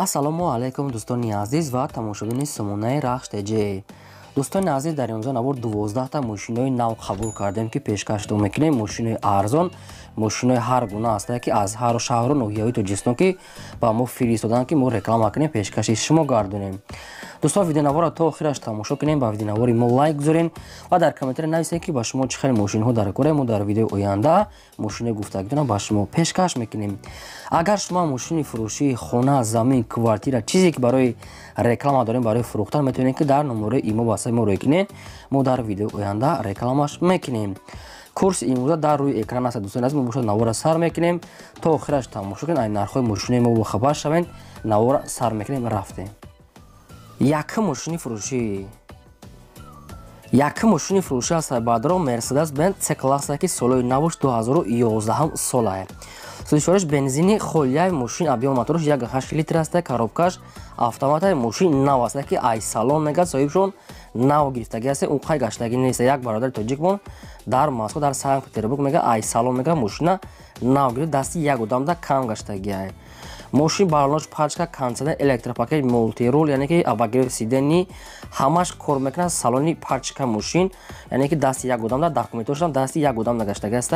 Ассалому алайкум дӯстони азиз ва тамошобини сомонаи Рахш ТЖ. Дӯстони азиз, дар имрӯза навор 12та мошинои нав қабул кардем, ки пешкаштон мекунем. Мошинои арзон, мошинои ҳар гуна ҳастанд, ки аз ҳар шаҳру ноҳияҳои Тоҷикистон ки ба мо фиристоданд, ки мо реклама кунем, пешкаши шумо гардонем. Дӯстон, видеонаворро то охираш тамошо кунем, ба видеонавори мо лайк гузорем ва дар комментария нависем, ки ба шумо чӣ хел мошинҳо дар кора. Мо дар видеои оянда мошинои гуфтагитонро ба шумо пешкаш мекунем. Агар шумо мошини фурӯшии хона, замин, квартира, чизе ки барои реклама дорем, барои фурӯхтан, метавонед, ки дар номерои имо васаи мо рӯй кунед. Мо дар видеои оянда рекламаш мекунем. Курси имрӯза дар рӯи экран аст. Дӯстони азиз, мо бошад навора сар мекунем, то охираш тамошо кунед, ай нархҳои мошинои мо бохабар шавед. Навора сар мекунем, рафтем. Якум мошини фурӯшӣ. Якум мошини фурӯшӣ аст бадро Mercedes Benz C класса, ки солои навуш 2011 солае. Сӯзишвориш бензини холияи, мошин объём мотораш 1,8 литр аст, коробкаш автомата, мошин нав аст, ки ай салон мегад соҳибшон нав гирифтагӣ аст, он қай гаштагӣ нест. Як бародари тоҷикмон дар Москва, дар Санкт Петербург мега ай салон мега мошина нав гирифт, дасти як одамда кам гаштагиай. Мошин балонош пачка, кондиционер, электропакет, мултирул, яъне ки обогрев сидений ҳамаш кор мекунад, салони пачка мошин, яъне ки дасти як одамда, документошам дасти як одам гаштагӣ аст.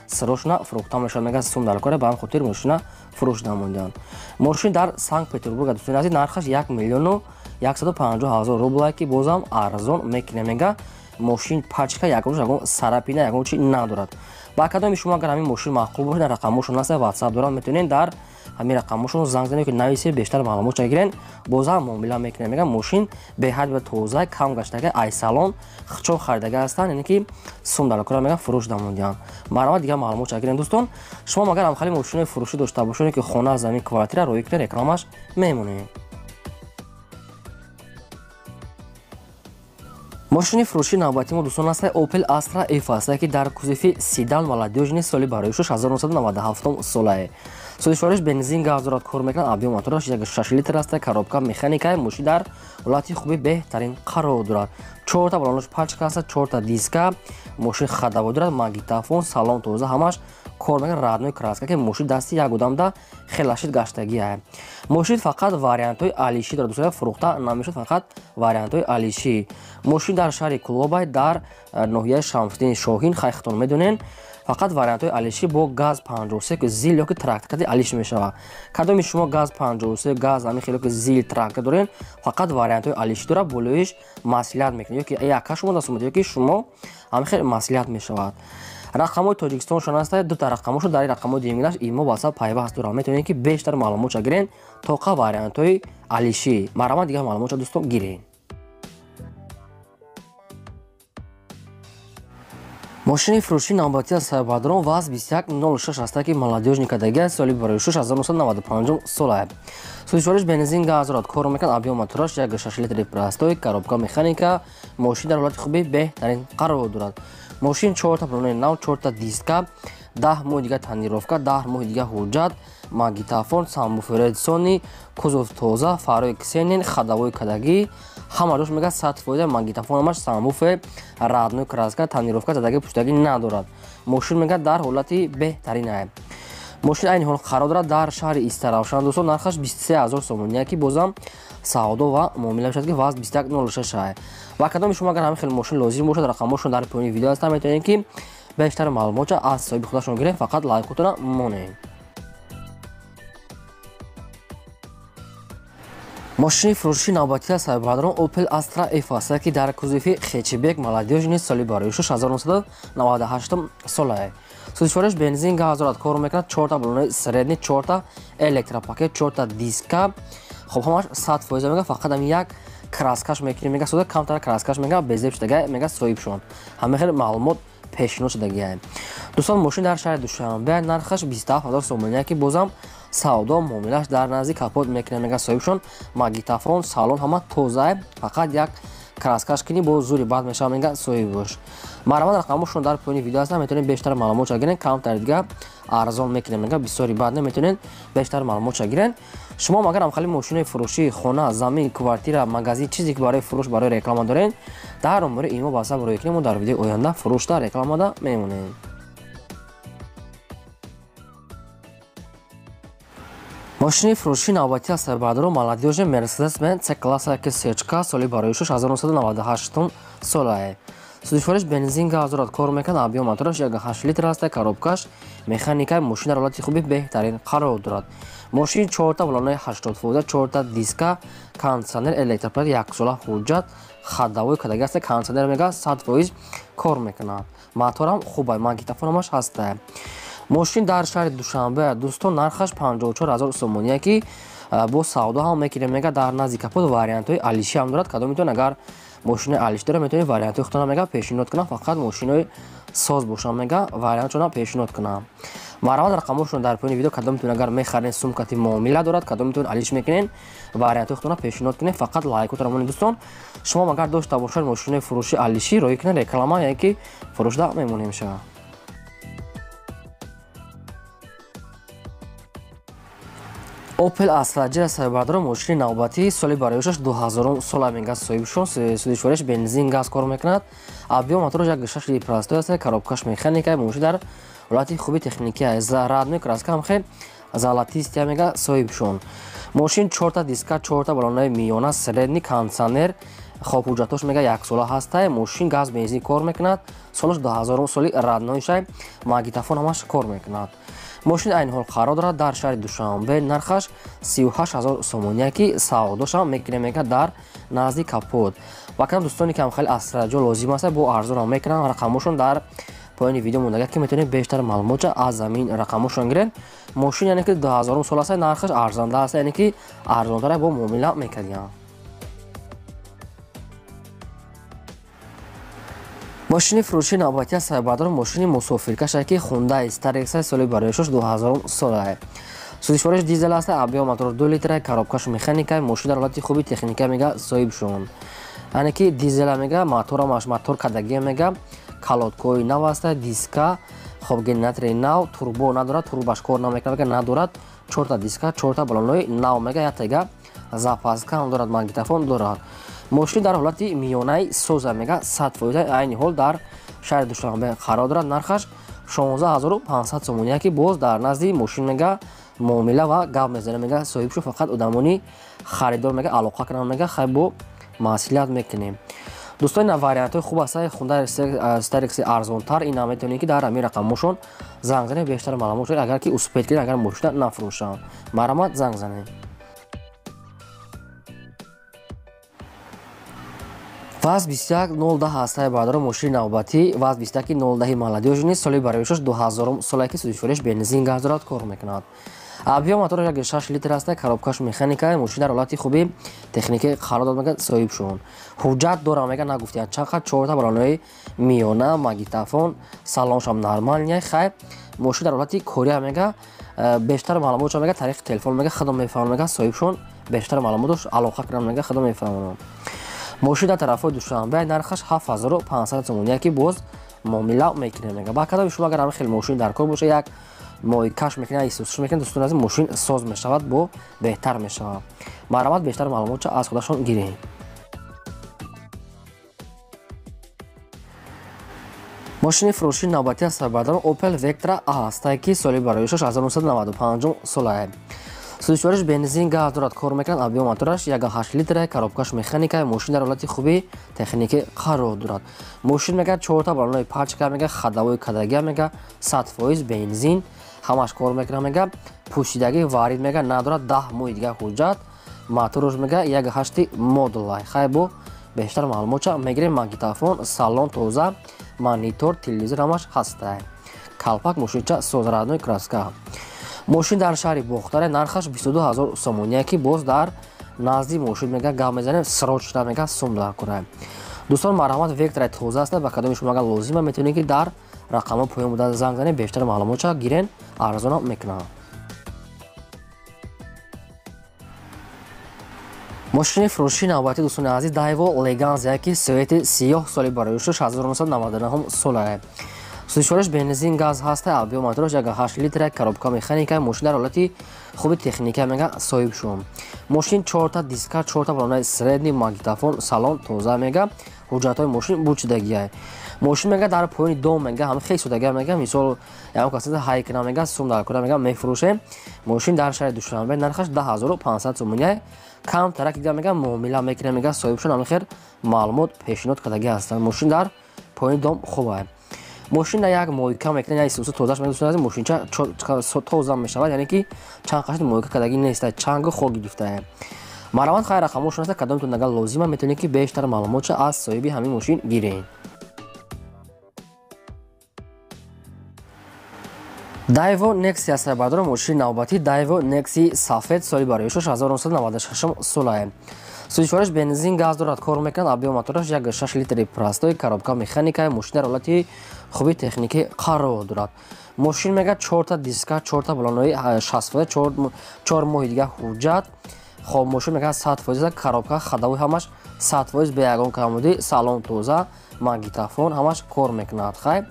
Срочно фурӯхта мешавад, мега сум дар кора, ба ҳам хотир мошина фурӯш намонданд. Мошин дар Санкт Петербург, дӯстони азиз, нархаш 1 миллиону 150 ҳазор рубле, ки бозам арзон мекунем. Мега мошин пачка, ягон ягон царапина, ягон чи надорад. Ба кадоми шумо агар ҳамин мошин маъқул бошад, рақамошон аст, WhatsApp доранд, метавонед дар ҳамин рақамошон занг занед, ки нависед, бештар маълумот гирен, бозам муомила мекунем. Мега мошин беҳад ва тоза, кам гаштага, ай салон хчон харидага ҳастанд, яъне ки сум дар кора, мега фурӯш намондиҳанд. Марҳамат, дигар маълумот гирен. Дӯстон, шумо агар ҳамхали мошинои фурӯшӣ дошта бошед, ки хона, замин, квартира, рӯй кунед, рекламаш мемонем. Мошини фурӯшии навбати мо, дӯстон, аст Opel Astra F аст, ки дар кузови седан молодёжный, соли барои 1997 солае. Сӯзишвориш бензин, газ дорад, кор мекунад, объём мотораш 1,6 литр аст, коробка механика, мошин дар ҳолати хуби беҳтарин қарор дорад. Чорта балонош пачка аст, чорта диска, мошин ходовой дорад, магнитофон, салон тоза, ҳамаш кор мекунад, родной краска, ки мошин дасти як одамда хелашид гаштагиа. Мошин фақат вариантҳои алишӣ дорад, дӯстони, фурӯхта намешавад, фақат вариантҳои алишӣ. Мошин дар шаҳри Кулобай, дар ноҳияи Шамсиддини Шоҳин, хайхтон медонен. Фақат вариантҳои алишӣ бо газ 53, ки зил ёки трактор кади алиш мешавад. Кадоми шумо газ 53, газ ҳамин хеле, ки зил трактор дорен, фақат вариантҳои алишӣ дорад, болоиш маслиҳат мекунад, ёки яка шумо даст омад, ёки шумо ҳамин хел маслиҳат мешавад. Рақамҳои Тоҷикистоншон аст, дута рақамҳошон дар рақамҳои диминаш имо WhatsApp пайваст дорад. Метавонед, ки бештар маълумотша гирен, тоқа вариантҳои алишӣ. Марҳамат, дигар маълумотша, дӯстон, гирен. Мошини фурӯшии навбатӣ аз Сайбадрон ВАЗ 2106 аст, ки молодёжный кадагия, соли барои 1995 солае. Сӯзишвориш бензин, газ дорад, кор мекунад, объём мотораш 1,6 литри простой, коробка механика, мошин дар ҳолати хуби беҳтарин қарор дорад. Мошин чорта балони нав, чорта диска, 10 моҳи дига тонировка, 10 моҳи дига ҳуҷҷат, магнитофон, сабвуфер Сони, кузов тоза, фарои ксенон, ходовой кадагӣ, ҳама ҷош мега 100%, магнитофон ҳамаш, сабвуфер, родной краска, тонировка задагӣ, пуштагӣ надорад. Мошин мега дар ҳолати беҳтарин. Мошин айни ҳол қарор дорад дар шаҳри Истаравшан, дӯстон, нархаш 23 ҳазор сомонӣ, ки бозам савдо ва муомила мешавад, ки ВАЗ 2106 ай. Ва кадоми шумо агар ҳамин хел мошин лозим бошад, рақамҳошон дар поёни видео ҳастанд, метавонед, ки бештар маълумотша аз соҳиби худашон гиред, фақат лайкотона монед. Мошини фурӯшии навбатӣ аз Сайбадрон Opel Astra F аст, ки дар кузови хэтчбек молодёжный, соли барои 1998 солае. Сӯзишвориш бензин, газ дорад, кор мекунад, чорта балони средний, чорта электропакет, чорта диска. Хоб, ҳамаш 100% мега, фақат ҳамин як краскаш мекунем, мега сода камтар краскаш мега, безеб шудага, мега соҳибшон. Ҳамин хел маълумот пешниҳод шудагиа. Дӯстон, мошин дар шаҳри Душанбе, нархаш 27 ҳазор сомонӣ, ки бозам савдо муомилаш дар назди капот мекунем, мега соҳибшон, магнитофон, салон ҳама тоза, фақат як краскаш кунӣ, бо зури бад мешавад, мега соҳибош. Марҳамат, рақамҳошон дар поёни видео ҳастанд, метавонед бештар маълумотша гирен, камтар дига арзон мекунем, мега бисёри бад наметавонед бештар маълумотша гирен. Шумо агар ҳамхали мошинои фурӯшии хона, замин, квартира, магазин, чизе ки барои фурӯш, барои реклама дорен, дар номери имо WhatsApp рӯй кунем, мо дар видеои оянда фурӯшда, рекламада мемонем. Мошини фурӯши навбатӣ аст бардоро молодёжи Mercedes-Benz C-класса ки сечка соли барои 1998 солае. Сӯзишвориш бензин газ дорад, кор мекунад, объем мотораш 1.8 литр аст, коробкаш механика, мошин дар ҳолати хуби беҳтарин қарор дорад. Мошин 4та баллонаи 80%, 4та диска, кондиционер, электропривод, яксола ҳуҷҷат, ходовой кадаги аст, кондиционер мега 100% кор мекунад. Моторам хуб, магнитофонамаш ҳаст. Мошин дар шаҳри Душанбе дӯстон нархаш 54 000 сомоние ки бо савдо ҳам мекунем мега дар назди капот вариантҳои алиши ҳам дорад. Кадомитон агар мошини алиш дора, метавонед вариантҳои худтона мега пешниҳод кунам, фақат мошинои соз бошам мега вариантшона пешниҳод кунам. Марҳамат, рақамошон дар поёни видео. Кадомитон агар мехарен, сумкати муомила дорад, кадомитон алиш мекунен, вариантҳои худтона пешниҳод кунед, фақат лайкотро монед. Дӯстон, шумо агар дошта бошад мошинои фурӯши алишӣ, роҳӣ кунед реклама, яъне ки фурӯшда мемонем шава. Opel Astra J сарбардор мошини навбатӣ соли бароишаш 2000 сола мега соҳибшон. Сӯзишвориш бензин газ кор мекунад, объем мотораш 1.6 литр простой аст, коробкаш механика, мошин дар ҳолати хуби техникӣ аст, родной краска ҳам хел золотистая мега соҳибшон. Мошин 4та диска, 4та баллонаи миёна, средний, кондиционер, хоб ҳуҷҷатош мега яксола ҳастай. Мошин газ бензин кор мекунад, солаш 2000 соли роднойшай, магнитофон ҳамаш кор мекунад. Мошин айни ҳол қарор дорад дар шаҳри Душанбе, нархаш 38 000 сомония ки савдошам мекунем мега дар назди капот. Ва кадом дӯстоне ки ҳам хеле Астра J лозим аст, бо арзонам мекунам, рақамошон дар поёни видео мондага ки метавонед бештар маълумота аз замин рақамошон гиред. Мошин яъне ки 2000 сол аст, нархаш арзанда аст, яъне ки арзонтара бо муомила мекардиям. Мошини фурӯши навбатӣ аст сарбардор мошини мусофиркаше ки Hyundai Starex соли бароишаш 2000 солае. Сӯзишвориш дизел аст, объем мотор 2 литра, коробкаш механика, мошин дар ҳолати хуби техника мега соҳибшон. Яъне ки дизела мега, моторамаш мотор кадагия мега, колодкои нав аст, диска, хоб генератори нав, турбо надорад, турбаш кор намекунад мега, надорад, 4та диска, 4та баллонои нав мега, яктага запаска ҳам дорад, магнитофон дорад. Мошин дар ҳолати миёнаи соза мега 100%, айни ҳол дар шаҳри Душанбе қарор дорад, нархаш 16 500 сомония ки боз дар назди мошин мега муомила ва гап мезанем мега соҳибшу, фақат одамони харидор мега алоқа кунам мега, хай бо маслиҳат мекунем. Дӯстони, на вариантҳои хуб аст Hyundai Starex арзонтар, ина метавонед ки дар ҳамин рақамошон занг занед, бештар маълумот шавед, агар ки успеть кунед, агар мошина нафурӯшанд, марҳамат, занг занед. ВАЗ 21 010 ҳастаи бардоро мошини навбатӣ ВАЗ 21 010 молодёжный соли бароишаш 2000 солае ки сӯзишвориш бензин газ дорад, кор мекунад. Объем мотораш 1.6 литр аст, коробкаш механика, мошин дар ҳолати хуби техникӣ қарор дод мега соҳибшон. Ҳуҷҷат дорам мега, нагуфтиянд чанд, 4та баллонаи миёна, магнитофон, салоншам нормальный, хай мошин дар ҳолати кория мега, бештар маълумотшо мега тариқи телефон мега худам мефаҳмам мега соҳибшон, бештар маълумотош алоқа кунам мега, худам мефаҳмонам. Мошин дар тарафҳои Душанбе, нархаш 7500 сомония ки боз муомила мекунем мега. Ба кадоми шумо агар ҳамин хел мошин дар кор боша, як моҳи каш мекунед, исусш мекунед, дӯстон азиз, мошин соз мешавад, бо беҳтар мешавад. Марҳамат, бештар маълумотша аз худашон гиред. Мошини фурӯши навбатӣ аст сарбардор Opel Vectra A ҳастае ки соли бароишаш 1995 солае. Сӯзишвориш бензин газ дорад, кор мекунад, объем мотораш 1.8 литра, коробкаш механика, мошин дар ҳолати хуби техникӣ қарор дорад. Мошин мега 4та баллонаи пачка мега, ходовой кадагия мега, 100% бензин, ҳамаш кор мекунад мега, пӯшидагӣ варид мега надорад, 10 моҳи дигар ҳуҷҷат, мотораш мега 1.8 модулай. Хай бо бештар маълумотша мегирем, магнитофон, салон тоза, монитор, телевизор ҳамаш ҳастай. Калпак мошинча соз, родной краска. Мошин дар шаҳри Бохтаре, нархаш 22 000 сомония ки боз дар назди мошин мега гап мезанем, срочно мега сум дар кунем. Дӯстон, марҳамат, Вектраи тоза аст, ба кадоми шумо агар лозима, метавонед ки дар рақамҳо поён буда занг занед, бештар маълумотша гирен, арзонам мекунам. Мошини фурӯши навбатӣ, дӯстони азиз, Daewoo Leganza ки цвети сиёҳ соли бароишаш 1999 солае. Сӯзишвориш бензин газ ҳаста, объем мотораш 1.8 литра, коробка механика, мошин дар ҳолати хуби техника мега соҳибшон. Мошин 4та диска, 4та баллонаи средний, магнитофон, салон тоза мега, ҳуҷҷатҳои мошин бучидагиай. Мошин мега дар поёни дом мега ҳам хеле содага мега, мисол ягон кас ҳай кина мега, сум дар кура мега мефурӯшем. Мошин дар шаҳри Душанбе нархаш 10500 сомонӣ. Кам тарак дига мега муомила мекунем мега, соҳибшон ҳам хер маълумот пешниҳод кардагӣ ҳастанд. Мошин дар поёни дом хуб. Мошин дар як мойка мекунем, як сусу тозаш мекунем, мошинча тоза мешавад, яъне ки чанд қашт мойка кардагӣ нест, чангу хок гирифтае. Марамат хайр рақамошон аст, кадомтон агар лозима метавонед ки бештар маълумотша аз соҳиби ҳамин мошин гиред. Daewoo Nexia аст бардор, мошини навбатӣ Daewoo Nexia сафед соли бароишаш 1996 солае. Сӯзишвораш бензин газ дорад, кор мекунад, объем мотораш 1.6 литри простой, коробка механика, мошин дар ҳолати хуби техникӣ қарор дорад. Мошин мега 4та диска, 4та балонои 60%, 4 моҳи дига ҳуҷҷат. Хоб мошин мега 100%, коробка ходовой ҳамаш 100% бе ягон камбудӣ, салон тоза, магнитофон ҳамаш кор мекунад. Хай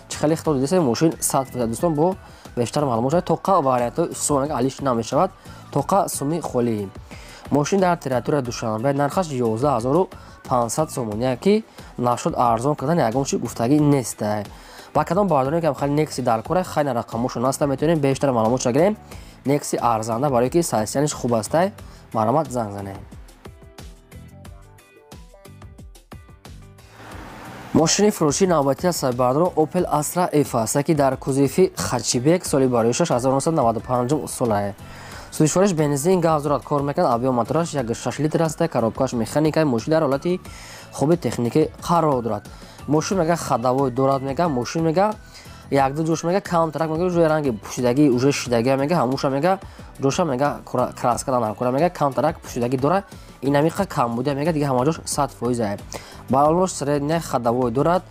чӣ хеле хитоб дидед, мошин 100% дӯстон, бо бештар маълумот шавад. Тоқа вариантҳои сум алиш намешавад, тоқа суми холӣ. Мошин дар территорияи Душанбе нархаш 11500 сомонӣ, ки нашуд арзон кардан ягон чи гуфтагӣ нест. Ба кадом бардоре ки хали Nexia дар кора, хайна рақамошон аст, метавонем бештар маълумот шагирем. Nexia арзанда барои ки состоянияш хуб аст, марҳамат занг занед. Мошини фурӯшии навбатӣ аст бардорон Opel Astra F аст, ки дар кузови хэтчбек соли бароишаш 1995 солае. Сӯзишвораш бензин газ дорад, кор мекунад, объем мотораш 1.6 литр аст, коробкаш механика, мошин дар ҳолати хуби техникӣ қарор дорад. Мошин мега ходовой дорад мега, мошин мега якду ҷош мега камтарак мега, ҷои ранги пӯшидагӣ уже шидагӣ мега, ҳамуша мега ҷоша мега краска накора мега, камтарак пӯшидагӣ дорад, инамиқа камбудия мега, дига ҳама ҷош 100%. Балош средняя ходовой дорад.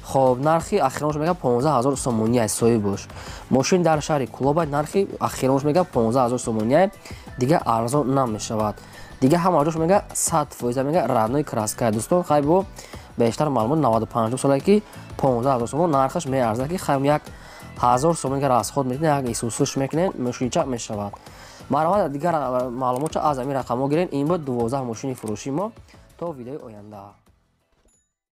Хоб нархи ахиронш мега 15000 сомонӣ аст соҳибош. Мошин дар шаҳри Кулоба нархи ахиронш мега 15000 сомонӣ, дига арзон намешавад. Дига ҳама ҷош мега 100% мега родной краска. Дӯстон хай бо бештар маълумот 95 солае ки 15000 сомон нархаш меарзад, ки хай 1000 сомон расход мекунед, як исусуш мекунед, мошинча мешавад. Марҳамат дигар маълумотша аз ҳамин рақамҳо гиред. Ин буд 12 мошини фурӯшии мо. То видеои оянда.